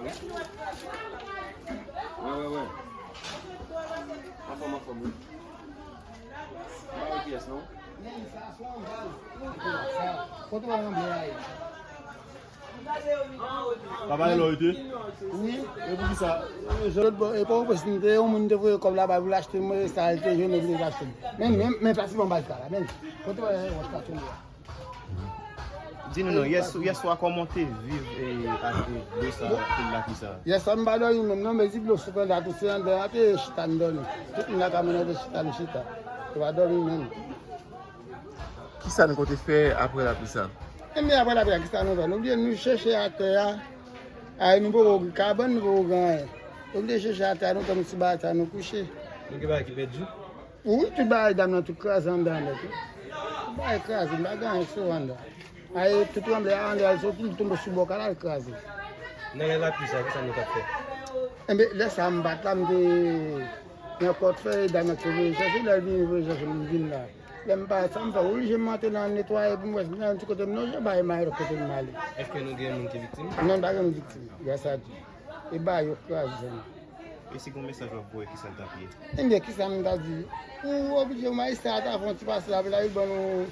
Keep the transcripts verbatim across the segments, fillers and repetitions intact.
Wè, wè, wè. Anfòm, anfòm, wi. M pa wè kiyès, non. Kote w anble a ye? Papa e lò ete? Wi. E poukisa? Lòt bò, e pa w prens, nou te yon moun te voye kòb la ba pou l achte, mwen sa l te jwenn, li te achte. Men, men, men plas li ban baz la, men. Kote w wè wòch la tonbe a? Di nou non, yès, yèswa kòman w te viv e, ak e, dlo sa, ak tout lapli sa? Yèswa m pa dòmi menm non, men di dlo sou panda tou, se anndan an te chita m dòmi. Tout moun nan kamyon nan te chita, m chita. Yo pa dòmi menm. Kisa nou konte fè apre lapli sa? Enben apre lapli sa, kisa nou fè? Nou bliye nou chèche atè a. Ay, nou poko gen kabann, nou poko gen anyen. Nou bliye chèche atè a, nou tann ti bagay sa, nou kouche. Nou gen bagay ki pèdi? Wi, tout bagay dam nan tout kraze anndan an nèt wi. Tout bagay kraze, m pa gen anyen sou anndan. Ay, tout ranblè a, anndan al soti, li tonbe sou bò kay la, l kraze. Nan lè lapli sa, kisa nou t ap fè? Enben, lè sa a, m pa t la, m te nan kòt fè, e dam nan te voye chèche, lè l vini voye chèche m, m vin la. Lè m pa sa, m fè oblije m antre nan netwaye pou m wè si m gen yon ti kote m lonje, bay m ale lòt kote m ale. Èske nou gen moun ki viktim? Non, pa gen moun viktim, gras a Dye. E bagay yo kraze sèlman. E si gon mesaj w ap voye, kisa l t ap ye? Enben, kisa m ta di? Ou oblije, ou majistra a ta fè yon ti pase la, pou l al ban nou.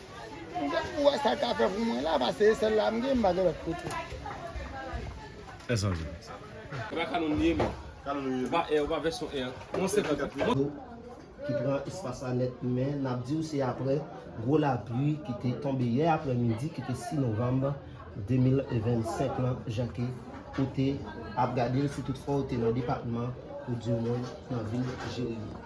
M te pou wè sa l ka fè pou mwen la, paske se sèl la m gen, m pa gen lòt kote. Mèsi anpil. E pa kanon li ye, men. Kanon li ye. Ou pa è, ou pa vèsyon è. Mwen senkant. Ki pran espas la nèt, men n ap di w se apre gwo lapli ki te tonbe yè aprèmidi, ki te sis novanm de mil vennsenk lan, jan ke ou te ap gade l, si toutfwa ou te nan depatman ou di w menm nan vil Jeremi.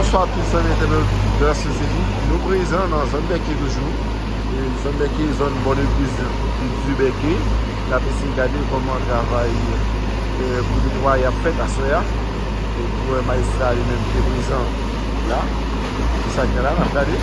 Bonswa tout zanmi entènot de la Seseli. Nou prezan nan zòn Bèke toujou. E zòn Bèke, zòn bò legliz di Bèke. N ap eseye gade kòman travay, e, pou netwaye ap fèt aswè a. E pou wè majistra li menm te prezan la. Se sa k gen la, n ap gade.